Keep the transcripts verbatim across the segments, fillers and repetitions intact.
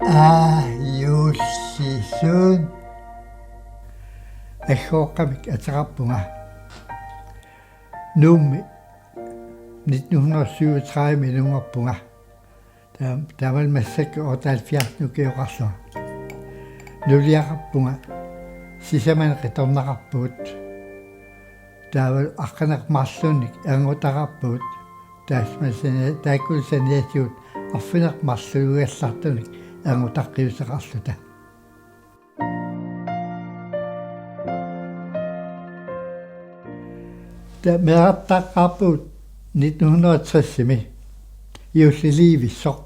Aa, juullisuut. Aggooqqamik ateqarpunga. Nuummi nitten hundrede syvogtredive-mi nungarpunga. Taam-, taamalu massakkut otteoghalvfjerds ukioqarlunga. Nuliaqarpunga, sisamanik qitornaqarpugut. Taava aqqaneq-marlunnik erngutaqarpugut. Taassumalu sani-, taakkulu saniatigut arfineq-marluigallartunik erngutaqqiussaqarluta. Taava meerartaqqaarpugut nitten hundrede tres-imi juulliliivissoq.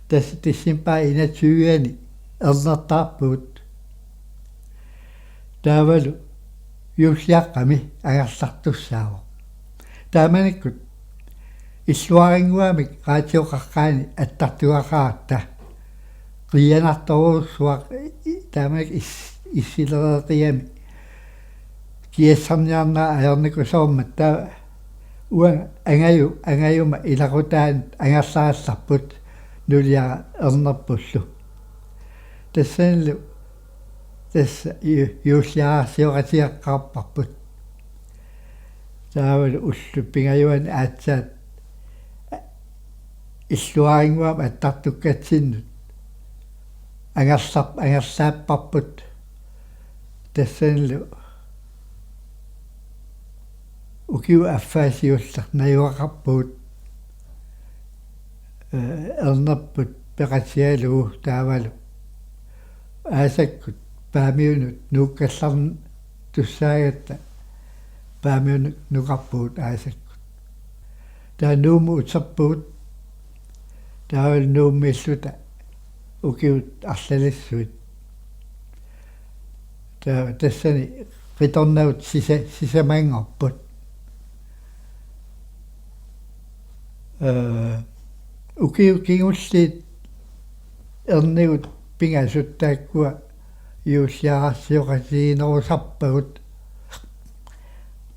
Tassa decembarip enogtyve-ani ernertaarpugut. Taavalu juulliaqqami angerlartussaavoq. Taamanikkut illuarinnguamik Raadio Qaqqaani attartugaqaratta. Qiianartorujussuaq i-, taamanikkut is-, issilereqiami. Kiassarniarneq ajornikusoormat, taava uanga angaju-, angajuma ilaqutaanut angerlarallarput nuliara ernerpullu. Tassanilu tassa ju-, juulliararsioqatigeqqaarparput. Taavalu ullut pingajuanni aatsaat illuarinnguamik attartukkatsinnut angerlar-, angerlaapparput. Tassanilu ukiup affaa siulleq najugaqarpugut, ee, ernerput peqatigalugu taavalu aasakkut Paamiunut nuukkallartussaagatta Paamiunut nukarpugut aasakkut. Taava Nuummut uterpugut. Taava Nuummiilluta ukiut arlalissuit. Taava tassani qitornagut sisa-, sisamanngorput. Ee, ukiut kingulliit ernigut pingasut taakkua juulliararsioqatiginerusarpagut.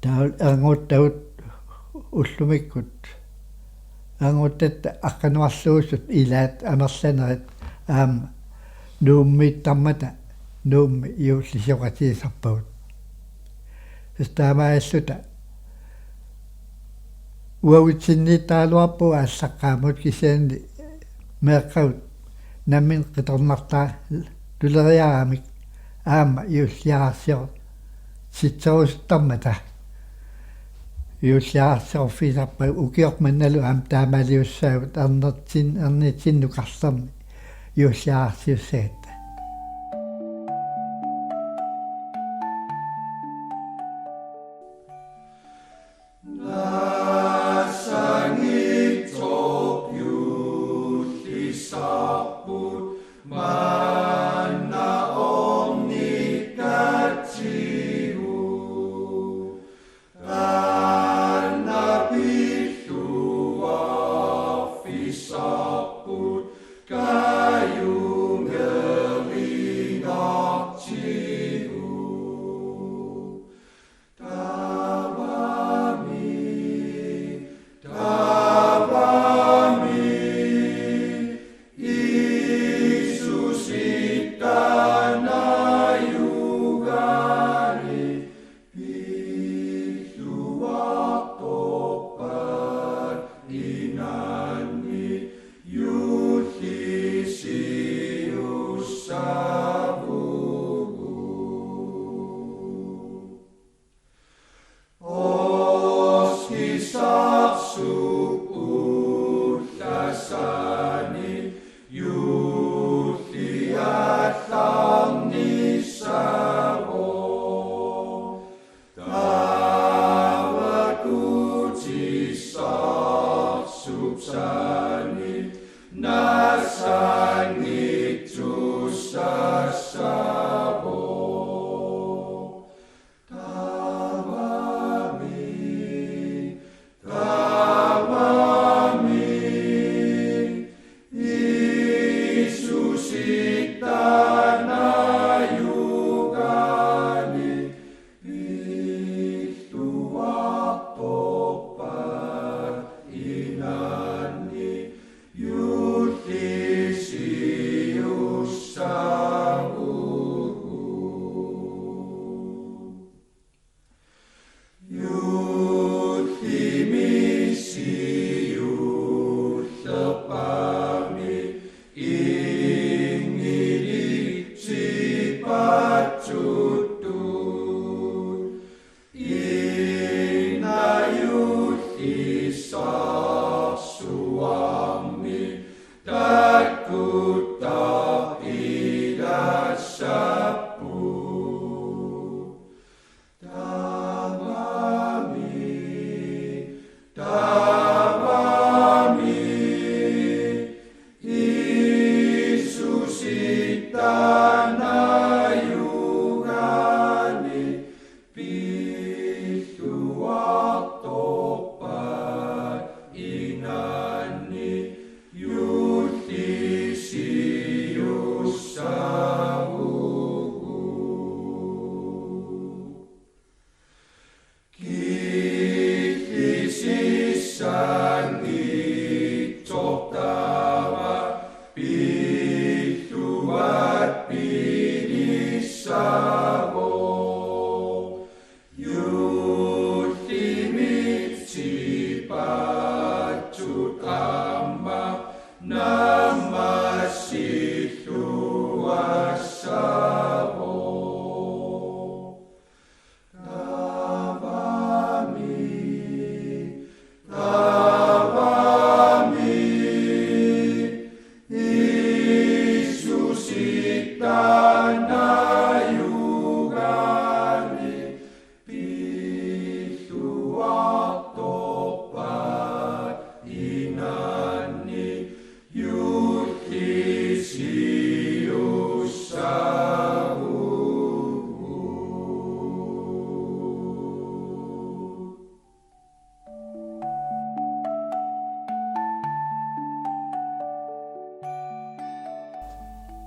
Taava ernguttagut ullumikkut. Ernguttatta aqqanuarluusut ilaat amerlanerit aamma Nuummiittarmata Nuummi juullisioqatigisarpagut. Tassa taamaalilluta uagutsinniittaraluarpugut aallaqqaammut, kisianni meeqqagut nammineq qitornartaraluariaramik aamma juulliararsiortitserusuttarmata juulliararsiorfigisarpagut. Ukioq mannalu aamma taamaaliussaagut, ernertin-, ernitsinnukarlerni juulliararsiussagatta. Nassangitsoq juullisarput manna ornikkatsigu. Taanna pilluarfissarput kajungerinartigu. Taavami, taavami, Jiisusi taanna jugani pilluartorpat inanni juullisiussavugut. Oskisarsup ullasani juulliallarnissavoq. Taava Guutissarsup sani nassangitsussaassavoq. Taavami, taavami, Jiisusi taanna jugani pilluartorpat inanni Taanna Juhani pilluartorpaat inanni juullisiussaavugut. Killisissanngitsortaava pilluat pilissaavoq. Juullimitsipaatut aamma naammassilluassaavoq. Taavami, taavami, Jiisusi taanna Juhani pilluartorpaat inanni juullisiussaavugut.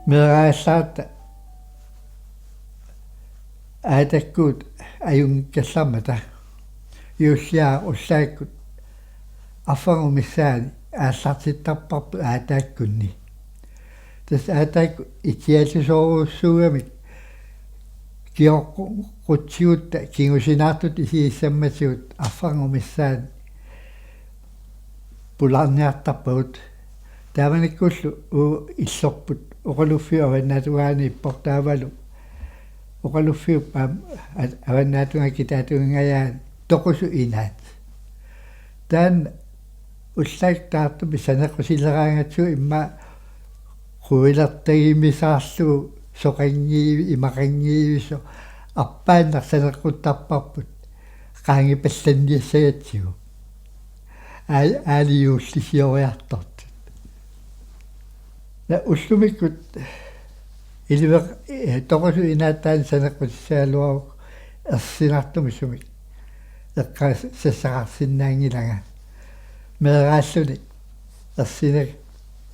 Meeraallaat Aatakkut ajunngikkallarmata juulliaqqat ullaakkut affarngup missaani aallartittarparput Aataakkunni. Tassa Aataakkut ikiallusoorujussuugamik kioqqutsigutta kingusinaartutut isigissammatigut affarngup missaani pulaarniartarpagut. Taamanikkullu uagut illorput oqaluffiup avannaatungaaniippoq taavalu oqaluffiup aamma a-, avannaatungaa kitaatungaani toqusut inaat. Taanna ullaakkut taartumik saneqqusileraangatsigu immaqa quilertagimisaarlugu soqanngivi-, imaqanngivisoq arpaannaq saneqquttarparput qaangipallanniassagatsigu. Aa-, aali juullisioriartortut. Naa ullumikkut iliveq-, eh, toqusut inaat taanna saneqqutissagaluarukku ersinartumik sumik eqqaas-, sassaqarsinnaanngilanga. Meeraalluni ersineq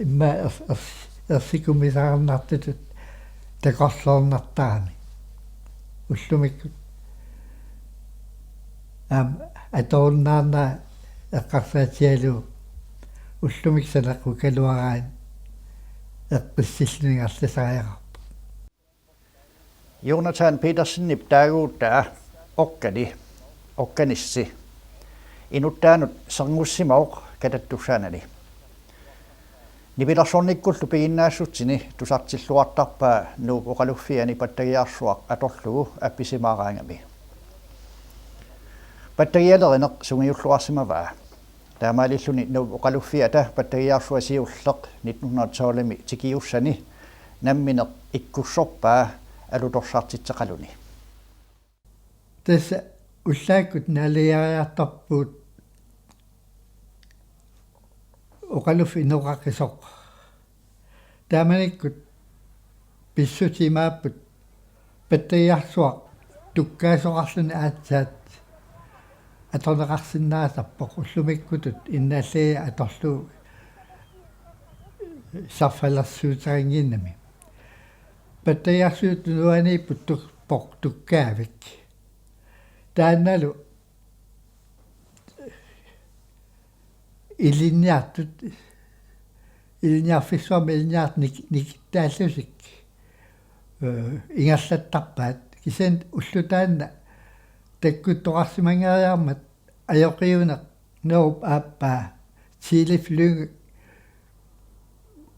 immaqa ers-, ers-, ersikummisaqarnartutut takorloornartarami. Ullumikkut aamma atorunnaarnera eqqarsaatigalugu ullumikkut saneqqukkaluaraanni eqqissilluni ingerlasariaqarpoq. Jonathan Petersenip taaguutaa Okkani, Okkanissi, inuttaanut serngussimavoq katattussaanani. Nipilersornikkullu piginnaassutsini tusartilluartarpaa Nuup oqaluffiani pattagiarsuaq atorlugu appisimaaraangami. Pattagialerineq sungiulluarsimavaa. Taamaalilluni Nuup oqaluffiata pattagiarsuaq siulleq nitten hundrede tolvimi tikiussani nammineq ikkussorpaa alutorsartitseqaluni. Tassa ullaakkut naalagariartarpugut oqaluffik inoqaqisoq. Taamanikkut pissutsit imaapput pattagiarsuaq tukkaasoqarluni aatsaat atorneqarsinnaasarpoq ullumikkutut innaallagiaq atorlugu sarfalersuuteqannginnami. Pattagiarsuup tunuaniipput tuk-, poq tukkaavik. Taannalu ilinniartut, ilinniarfissuarmik ilinniartut nik-, nikittaallutik, eh, ingerlattarpaat. Kisianni ulloq taanna takkuttoqarsimanngeriarmat ajoqiuneq Nuup aappaa Tilip Lynge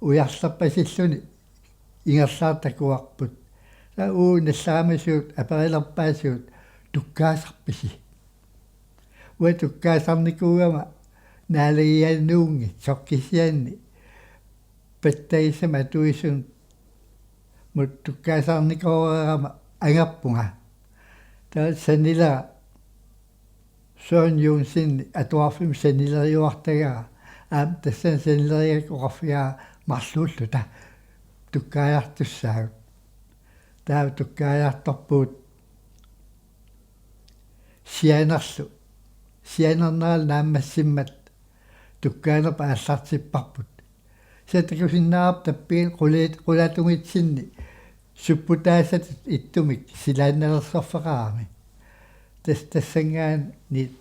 ujarlerpasilluni ingerlaartakuarput. Taava uagut nallaramasugut aperilerpaasigut: Tukkaasarpisi? Uanga tukkaasarnikuugama naalagianuunngitsoq, kisianni pattagissamik atuisunut tukkaasarnikooreerama angerpunga. Taava sanilera Søren Johnsen atuarfimmi sanileriuartagara. Aamma tassani sanilerigakkit oqarfigara marluulluta: tukkaajartussaagut. Taava tukkaajartorpugut sianerlu. Sianerneralu naammassimmat tukkaanerput aallartipparput. Kisianni takusinnaavarput tappiani qulit-, qulatungitsinni supputaasatut ittumik silaannalersorfeqarami. Tas-, tassanngaanniit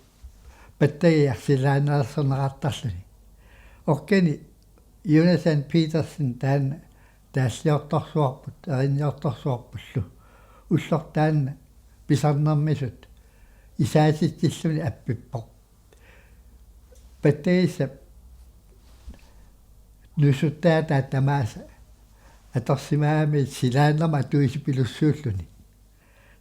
pattagiaq silaannalersorneqartarluni. Orkani Jonathan Petersen taanna taalliortorsuarput, erinniortorsuarpullu. Ulloq taanna pisarnermisut isaatitsilluni appippoq. Pattagissap nusuttaataa tamaasa atorsimagamigit silaannermut atuisupilussuulluni.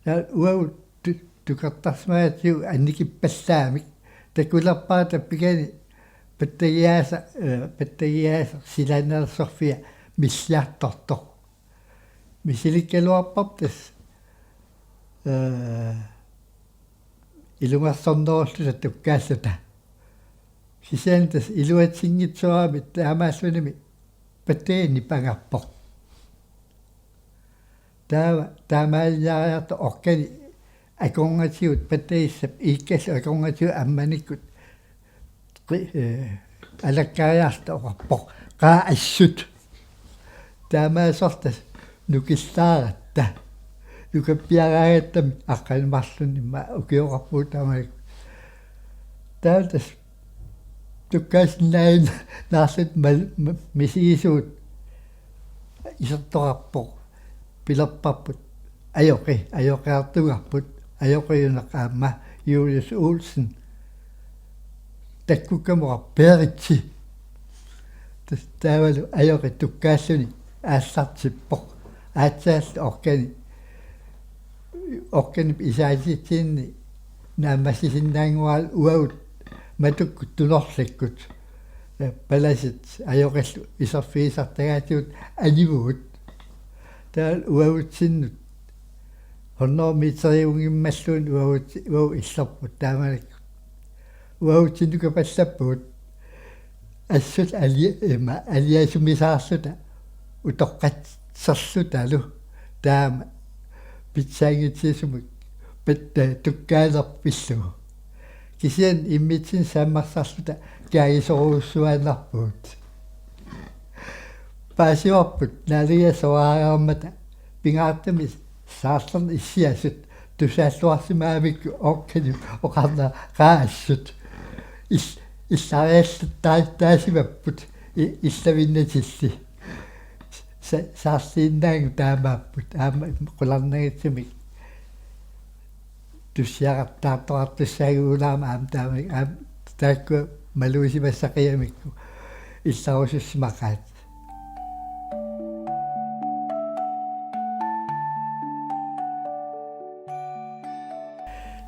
Taava uagut tu-, tukertarsimagatsigu annikippallaamik takulerpara tappikani pattagiaasa-, eh, pattagiaasaq silaannalersorfia milliartortoq. Misilikkaluarparput tassa, eh, ilungersornerulluta tukkaalluta. Kisianni tassa iluatsinngitsoorami taamaallunimi pattagiaq nipangerpoq. Taava taamaaliaariartoq orkani akornatigut pattagissap iikkallu akornatigut ammanikkut qi-, eh, alakkariarluta oqarpoq: "Qaa assut." Taamaasortas nukillaaratta. Nukappiaraagattami aqqaneq-marlunnik immaqa ukioqarpugut taamanikkut. Taava tassa tukkaasinnaajunnaarluta mal-, ma-, misigisugut isertoqarpoq. Pilerparput: "Ajoqi, ajoqiartugarput, ajoqiuneq aamma Julius Olsen." Takkukkamoqarpoq: "Peeritsi." Tas-, taavalu ajoqi tukkaalluni aallartippoq. Aatsaallu orkani, orkanip isaatitsinni naammassisinnaannguaralu uagut matukkut tunorlikkut, eh, palasit ajoqillu iserfigisartagaatigut animugut. Taava uagutsinnut hundrede meteriunngimmalluunniit uagut-, uagut illerput taamanikkut. Uagutsinnut nukapallappugut. Assut ali-, ima, aliasumisaarluta utoqqatserlutalu taama pitsaanngitsisumik patta tukkaanerput pillugu. Kisianni immitsinnut sammersarluta kaagisorujussuaannarpugut. Paasivarput naalagiaq soraaraarmata pingaartumik saarlerneq issiasut tusaalluarsimagamikku orkanip oqarnera: "Qaa assut." Il-, illariallat taa-, taasimapput i-, illavinnatilli. Sa-, saarliinnaannguaq taamaapput. Aamma qularnanngitsumik tussiaqattaartoqartussaagukku aamma, aamma taama, aamma taakkua maluusimassaqigamikkit illarusussimaqaat.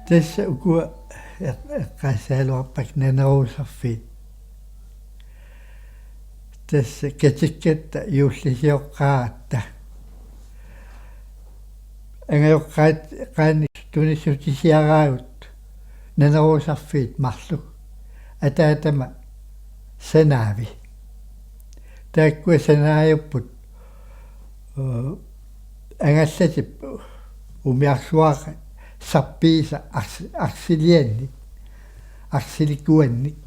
Tassa ukua eq-, eqqaassagaluarpakka naneruusarfiit. Tassa katikkatta juullisioqqaaratta. Angajoqqaat-, qaanni tunissutisiaraagut naneruusarfiit marluk. Ataatama sanaavi. Taakkua sanaajupput, eh, angallatip umiarsuaqqa sappiisa ars-, arsiliannik, arsilikuannik,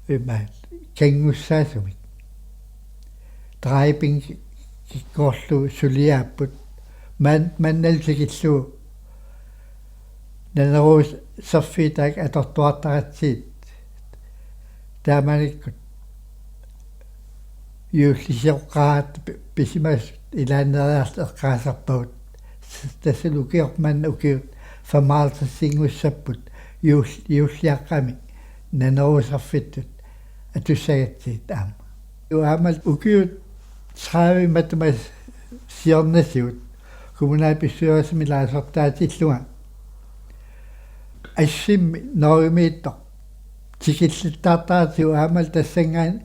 ima, kanngussaasumik. Drejebænk kikkorlu suliaapput. Man-, mannalu tikillugu naneruusarfiit taakku atortuartaratsigit. Taamanikkut juullisioqqaaratta pi-, pisimasut ilaanneeriarluta eqqaasarpagut. Tassa ukioq manna ukiut femoghalvtredsinngussapput juul-, juulliaqqami naneruusarfittut atussagatsigit aamma. Aamma ukiut tredive matuma siornatigut kommunalbestyrelsimi ilaasortaatillunga assimmi Norgemiittoq tikillattaartaratsigu aammalu tassanngaan-,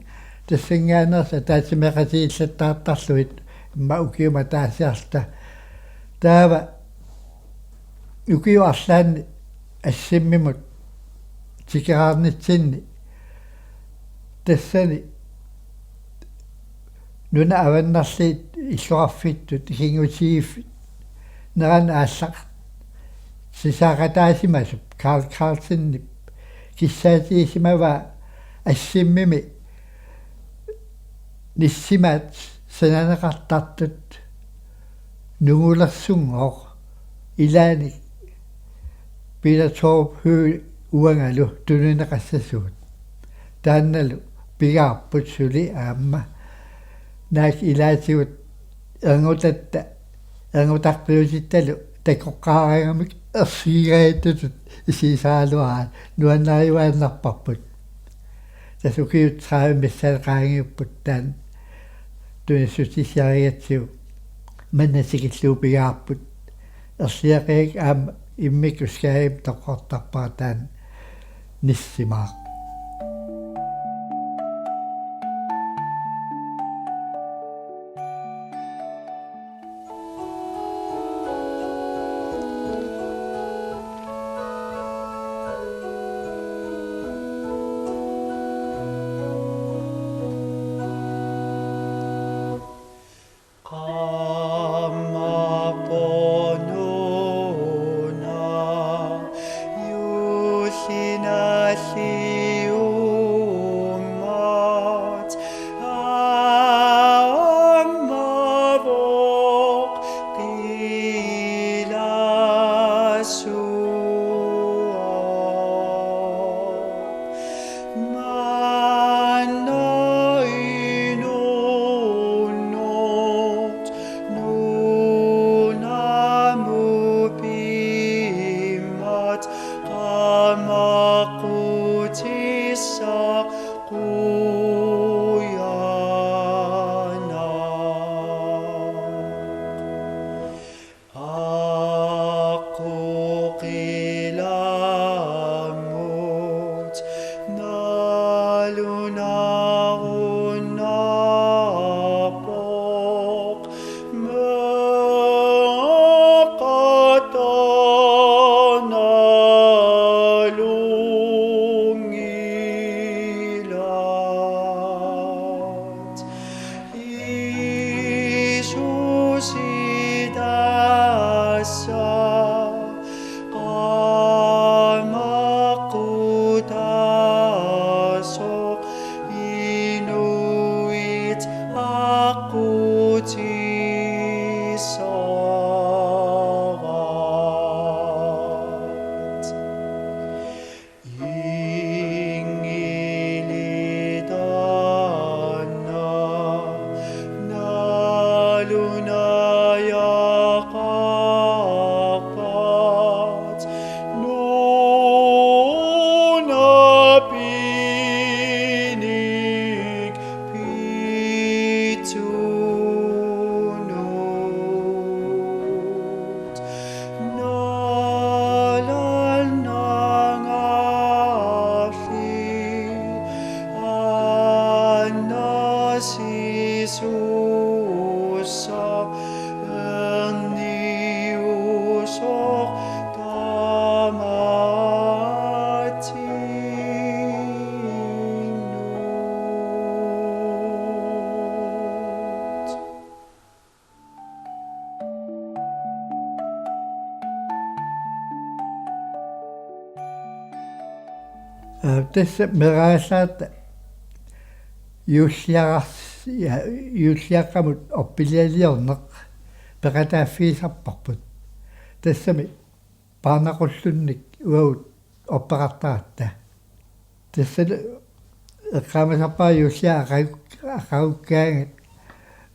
tassanngaanneersut ataatsimeeqatigiillattaartarlugit immaqa ukiumut ataasiarluta. Taava ukiup arlaanni assimmimut tikeraarnitsinni tassani nunat avannarliit illoqarfittut ikinngutigiiffiit neran aallaq sisaaqataasimasut Carl Carlsenip kissaatigisimavaa assimmimi nissimaat sananeqartartut nungulersunngooq ilaanni Peter Thorup Høegh uangalu tunineqassasugut. Taannalu pigaarput suli aamma naak ilaatigut erngutatta, erngutaqqiutittalu takoqqaaraangamik ersigigaatutut isigisaraluaraat nuannarivaannarparput. Tassa ukiut tredive missaani qaangiupput taanna tunissutissarigatsigu manna tikillugu pigaarput. Ersiaqiak aamma immikkut Skagerakimi toqqortarpara taanna nissimaaq. Aa, tassa meeraallaat juulliaqqas-, ja, juulliaqqamut orpilialiorneq peqataaffigisarparput. Tassami paarnaqqullunnik uagut orpeqartaratta. Tassa eqqaamasarpara juulliaq aqagu-, aqagukkaangat,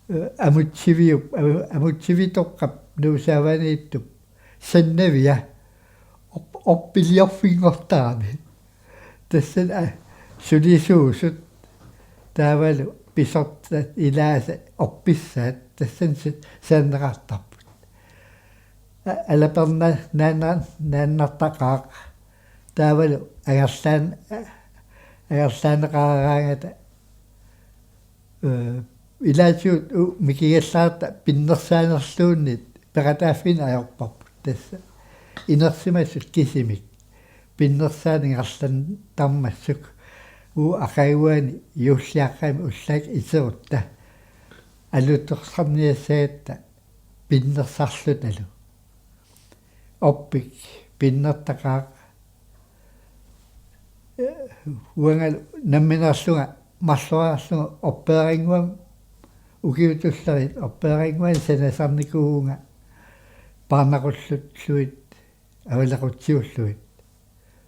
eh, Amutsiviup, Amu-, Amutsivitoqqap Nuussaavaniittup sannavia orp-, orpiliorfinngortarami. Tassa, eh, sulisuusut taavalu pisortat ilaasa orpissaat tassani sa-, sananeqartarput. A-, alaperna-, naanna-, naannartaqaaq. Taavalu angerlaan-, angerlaanneqaraangata, eh, ilaatigut u-, mikigallaarta pinnersaanerluunniit peqataaffiineq ajorparput tassa. Inersimasut kisimik pinnersaat ingerlanneqartarmassuk uagut aqaguani juulliaqqami ullaakkut iterutta. alutorsarniassagatta pinnersarlutalu. Orpik pinnertaqaaq. Uangalu nammineerlunga marloriarlunga orpeerannguamik ukiut tullerit orpeerannguamik sanasarnikuuvunga paarnaqullullugit avalequtsiullugit.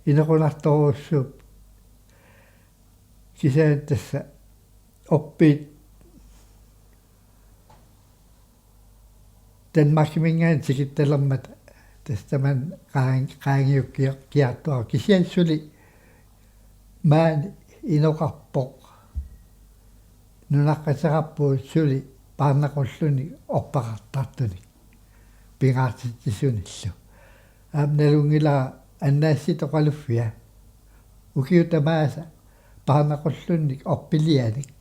Inoqunartorujussuupput. Kisianni tassa orpiit Danmarkiminngaanniit tikittalermata tassa tamanna qaan-, qaangiukkiar-, kiartuaarput, kisianni suli maani inoqarpoq nunaqqateqarpugut suli paarnaqulluunniit orpeqartartunik pingaartitsisunillu. Aamma nalunngilara Annaassit oqaluffia ukiut tamaasa paarnaqulluunniit orpilianik,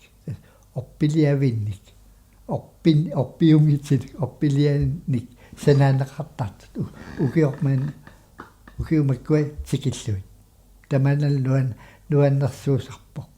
orpiliavinnik, orpin-, orpiummitinik, orpilianik sananeqartartut. U-, ukioq maanna, ukiut makkua tikillugit. Tamannalu nuan-, nuannersuusarpoq.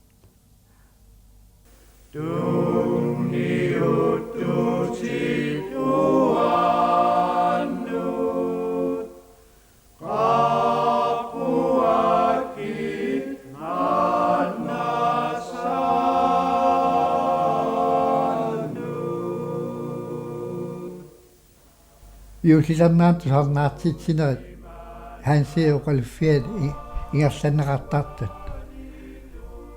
Juullilernaanni tusarnaartitsinerit Hansi oqaluffiani i-, ingerlanneqartartut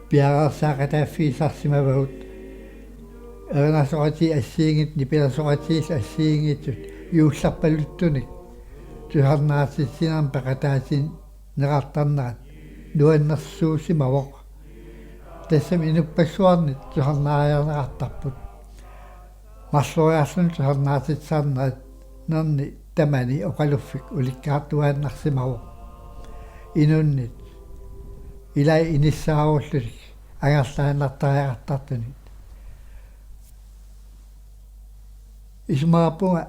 piareersaaqataaffigisarsimavagut. Erinarsoqatigiit assigiinngitsut, nipilersoqatigiillu assigiinngitsut juullerpaluttunik tusarnaartitsinermi peqataatinneqartarnerat nuannersuusimavoq. Tassami inuppassuarnit tusarnaariarneqartarput. Marloriarluni tusarnaartitsisarnerni tamani oqaluffik ulikkaartuaannarsimavoq. Inunnit ilai inissaarullutik angerlaannartariaqartartunit. Isumaqarpunga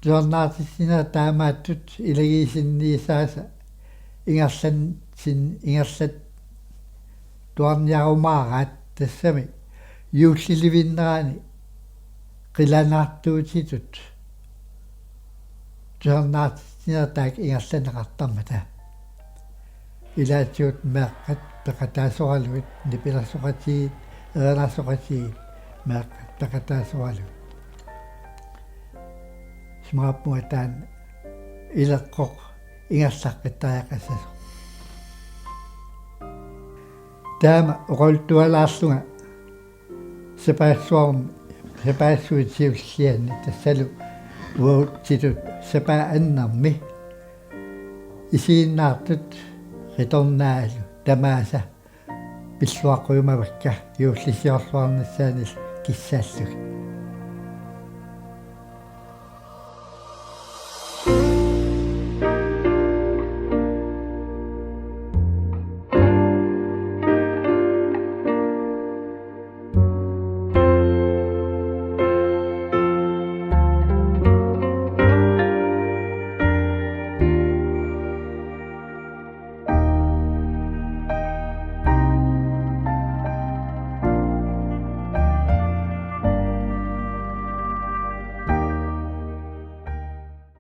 tusarnaartitsinerit taamaattut ilagiisinniissaasa ingerlatsin-, ingerlattuarniarumaaraat, tassami juullilivinnerani qilanaartuutitut tusarnaartitsinerit taakku ingerlanneqartarmata. Ilaatigut meeqqat peqataasoralugit, nipilersoqatigiit, erinarsoqatigiit meeqqat peqataasoralugit. Isumaqarpunga taanna ileqqoq ingerlaqqittariaqassasoq. Taama oqaluttualaarlunga sapaassuarmi, sapaassuit siullianni, tassalu uagutsitut sapaat annermi isiginnaartut qitornaalu tamaasa pilluaqqujumavakka juullisiorluarnissaanillu kissallugit.